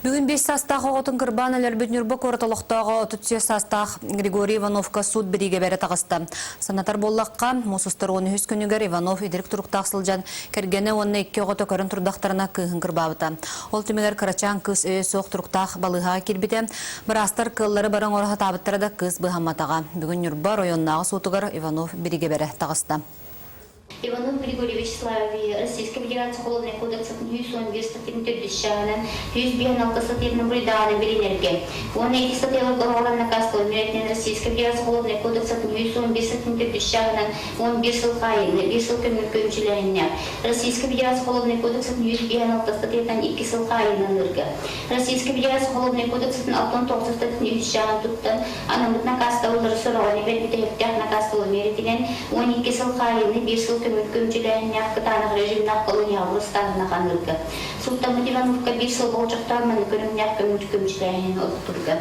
Бүгүн 5 саастаах оҕотун кырбаан өлөрбүт Ньурба куорат олохтооҕо 33 саастаах Григорий Ивановка суут бириигэбэрэ таҕыста. Санатар буоллахха, муус устар 13 күнүгэр Иванов итирик туруктаах сылдьан кэргэнэ уонна икки оҕото көрөн турдахтарына кыыһын кырбаабыта. Ол түмүгэр кырачаан кыыс өйө суох туруктаах балыыһаҕа киирбитэ. Быраастар кыаллары бары оҥоро сатаабыттара да кыыс быыһамматаҕа. Бүгүн Ньурба оройуоннааҕы суутугар Иванов бириигэбэрэ таҕыста. Иванов Григорий Вячеславович Российскай Федерация Холоднай кодексатын 111 статьятын төрдүс чааһынан 156 статьятын буруйдааҕына билинэргэ уонна ити статьяларга оҕолор накаастабыл миэрэтинэн Российскай Федерация Холоднай кодексатын 111 статьятын төрдүс чааһынан 11 сыл хаайыыны, 1 сыл көмүл көмүчүлээһиннээх Российскай Федерация Холоднай кодексатын 156 статьятынан 2 сыл хаайыыны ылырга Российскай Федерация Холоднай кодексатын 69 статьятын үһүс чааһын туттан анаммыт накаастабыллары сороҕун эбэр бүтэһиктээх накаастабыл миэрэтинэн 12 сыл хаайыыны биир сыл көмүл көмүчүлээһиннээх кытаанах режимнээх колониялар ыстааһына ханыырга. Сууттаммыт Ивановка биир сыл болдьохтоох маннык көрүҥнээх көмүл көмүчүлээһинин олохтуурга.